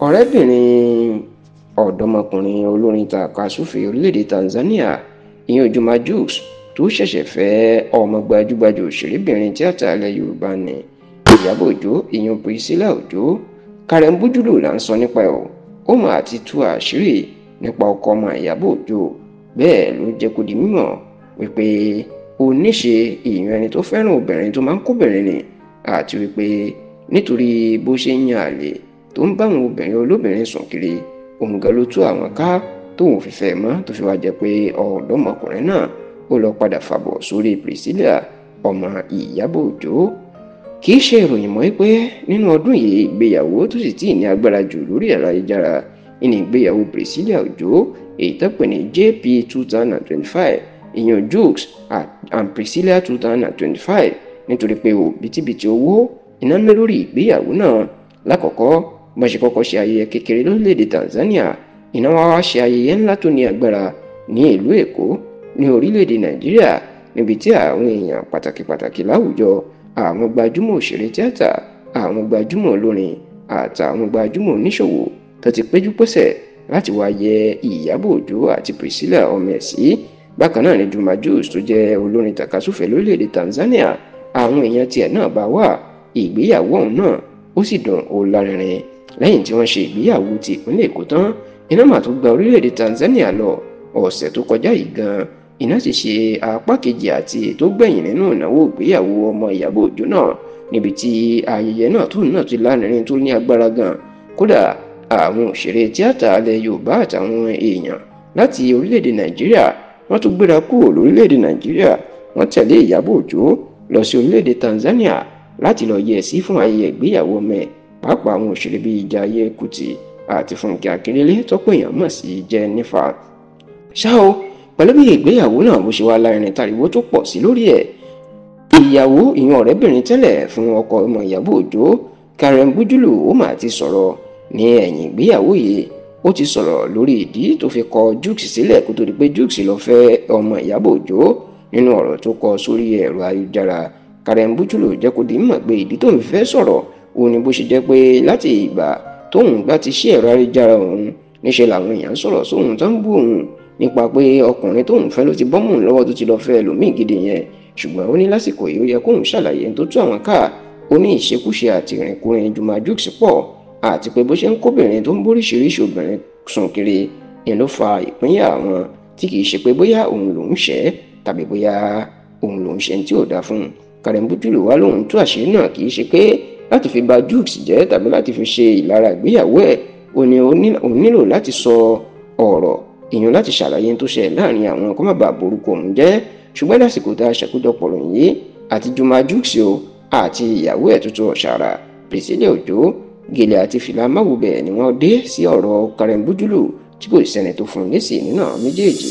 Ọ̀rẹ́bìnrin ọ̀dọ́mọkùnrin olórin tàkasúfèé orílẹ̀-èdè Tanzania ìyẹn Juma Jux tó ṣẹ̀ṣẹ̀ fẹ́ ọmọ gbajúgbajà òṣèrébìnrin tíátà ilẹ̀ Yorùbá ní Ìyábọ̀ Òjó ìyẹn Priscilla Òjó. Karen Bujulu là ń sọ nípa ẹ̀ ó mà ti tú àṣírí nípa ọkọ ọmọ Ìyábọ̀ Òjó. Bẹ́ẹ̀ ló jẹ́ kó di mímọ̀ wípé oníṣe ìyẹn ẹni tó fẹ́ràn obìnrin tó máa ń kóbìnrin ni, àti wípé nítorí bó ṣe ń yan àlè tó ń bá àwọn obìnrin olóbìnrin sùn kiri, òun gan ló tú àwọn ká tóun fi fẹ́ mọ́, tó fi wá jẹ́ pé ọ̀dọ́mọkùnrin náà ó lọ padà fàbọ̀ sórí Priscilla ọmọ Ìyábọ̀ Òjó. Kì í ṣe ìròyìn mọ́ pé nínú ọdún yìí ìgbéyàwó tó sì tíì ní agbára jù lórí ẹ̀rọ ayélujára ní ìgbéyàwó Priscilla Òjó, èyí tó pè ní JP 2025, ìyẹn Jux and Priscilla 2025, nítorí pé òbítíbitì owó iná ná lórí ìgbéyàwó náà. Lákọ̀ọ́kọ́ bá ṣe kọ́kọ́ ṣe ayẹyẹ kékeré lórílẹ̀‐èdè Tanzania, iná wá wá ṣe ayẹyẹ ńlá tó ní agbára ní ìlú Èkó ní orílẹ̀‐èdè Nàìjíríà, níbi tí àwọn èèyàn pàtàkì pàtàkì láwùjọ, àwọn gbajúmọ̀ òṣèré tíátà, àwọn gbajúmọ̀ olórin àtàwọn gbajúmọ̀ oníṣòwò tó ti péjú pésẹ̀ láti wá yẹ Ìyábọ̀ Òjó àti Priscilla ọmọ ẹ̀ sí. Bákan náà ni Juma Jux tó jẹ́ olórin tàkasúfèé lórílẹ̀‐èdè Tanzania, àwọn èèyàn tiẹ̀ náà bá wà. Ìgbéyàwó ọ̀hún náà ó sì dùn ó lárinrin. Lẹ́yìn tí wọ́n ṣe ìgbéyàwó ti ìpínlẹ̀ Èkó tán, iná mà tó gba orílẹ̀-èdè Tanzania lọ. Ọ̀sẹ̀ tó kọjá yìí gan iná sì ṣe apá kejì àti tó gbẹ̀yìn nínú ìnáwó ìgbéyàwó ọmọ Ìyábọ̀ Òjó náà, níbi tí ayẹyẹ náà tó náà ti lárinrin tó ní agbára gan. Kódà àwọn òṣèré tíátà ilẹ̀ Yorùbá àtàwọn èèyàn láti orílẹ̀-èdè Nàìjíríà wọ́n tún gbéra kúrò lórílẹ̀-èdè Nàìjíríà, wọ́n tẹ̀lé Ìyábọ̀ Òjó lọ sí orílẹ̀-èdè Tanzania láti lọ yẹ̀ sí fún ayẹyẹ ìgbéyàwó ọmọ ẹ̀. Pàápàá àwọn òṣèré bíi Jaiye Kútì àti Fúnkẹ́ Akíndélé tọ́pọ̀ èèyàn mọ̀ sí Jenifa. Ṣá o, pẹ̀lú bí ìgbéyàwó náà bó ṣe wá lárinrin tariwo tó pọ̀ sí lórí ẹ̀, ìyàwó ìyẹn ọ̀rẹ́bìnrin tẹ́lẹ̀ fún ọkọ ọmọ Ìyábọ̀ Òjó Karen Bujulu ó mà ti sọ̀rọ̀ ní ẹ̀yìn ìgbéyàwó yìí. Ó ti sọ̀rọ̀ lórí ìdí tó fi kọ Jux sílẹ̀ kó tó di pé Jux lọ fẹ́ ọmọ Ìyábọ̀ Òjó. Nínú ọ̀rọ̀ tó kọ sórí ẹ̀rọ ayélujára, Karen Bujulu jẹ́ kó di mímọ̀ pé ìdí tó ń fẹ́ sọ̀rọ̀ òun ni bó ṣe jẹ́ pé láti ìgbà tóun bá ti ṣí ẹ̀rọ ayélujára òun níṣẹ́ làwọn èèyàn sọ̀rọ̀ sóhun tó ń bú òun nípa pé ọkùnrin tóun fẹ́ ló ti bọ́mù lọ́wọ́ tó ti lọ fẹ́ ẹlòmíì gidi yẹn. Ṣùgbọ́n ó ní lásìkò yìí ó yẹ kóun ṣàlàyé tó tú àwọn ká. Ó ní ìṣekúṣe àti ìrìnkúrìn Juma Jux pọ̀, àti pé bó ṣe ń kóbìnrin tó ń bóríṣiríṣi obìnrin sùn kiri ni ló fa ìpínyà àwọn, tí kìí ṣe pé bóyá òun lòún ṣẹ̀ tàbí bóyá òun lòún ṣe tí ò dáa fún un. Karen Bujulu wá lóun tú àṣírí náà kìí ṣe pé láti fi ba Jux jẹ́ tàbí láti fi ṣe ìlara ìgbéyàwó ẹ̀. Ó ní òun nílò láti sọ ọ̀rọ̀ ìyẹn láti ṣàlàyé tó ṣe láàrin àwọn kó má bàa borúkọ òun jẹ́. Ṣùgbọ́n lásìkò tá a ṣàkójọpọ̀ ròyìn yìí, àti Juma Jux o àti ìyàwó ẹ̀ tuntun ọ̀ṣàrà Priscilla Òjó, gèlè àti fìlà máwùbẹ̀ ni wọ́n dé sí ọ̀rọ̀ Karen Bujulu tí kò sẹ́ni tó fún un lésì nínú àwọn méjèèjì.